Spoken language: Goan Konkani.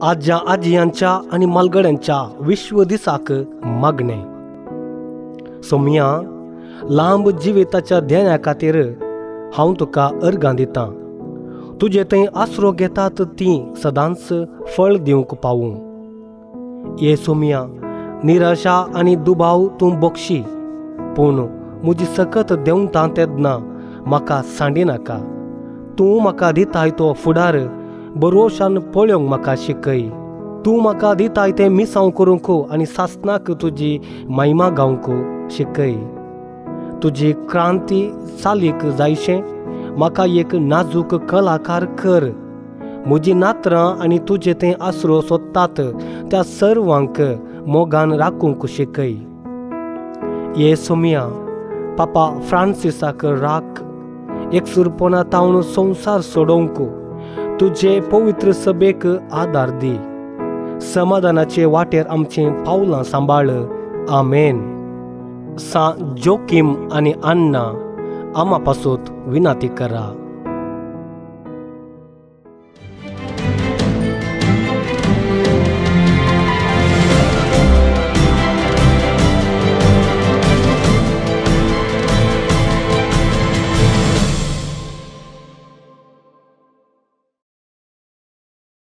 आज्या आजयांच्या आनी मालगड्यांच्या विश्व दिसाक मागणें. सोमया, लांब जिविताच्या देण्या खातीर हांव तुका अर्गां दितां. तुजे थंय आसरो घेतात तीं सदांच फळ दिवंक पावूं. ये सोमया, निराशा आनी दुबाव तूं बक्षी, पूण म्हजी सकत देंवता तेन्ना म्हाका सांडिनाका. तूं म्हाका दिताय तो फुडार बरोशान पळोवंक म्हाका शिकय. तूं म्हाका दिताय तें मिसांव करूंक आनी सासणाक तुजी महिमा गावंक शिकय. तुजी क्रांती चालीक जायशें म्हाका एक नाजूक कलाकार कर. म्हजी नात्रां आनी तुजे तें आसरो सोदतात त्या सर्वांक मोगान राखूंक शिकय. ये सोमया, पापा फ्रांसिसाक राख, एकसुरपणा तावन संवसार सोडोवंक तुजे पवित्र सभेक आदार दी. समाधानाचे वाटेर आमचें पावलां सांबाळ. आमेन. सां जोकीम आनी अन्ना आमा पासत विनंती करा.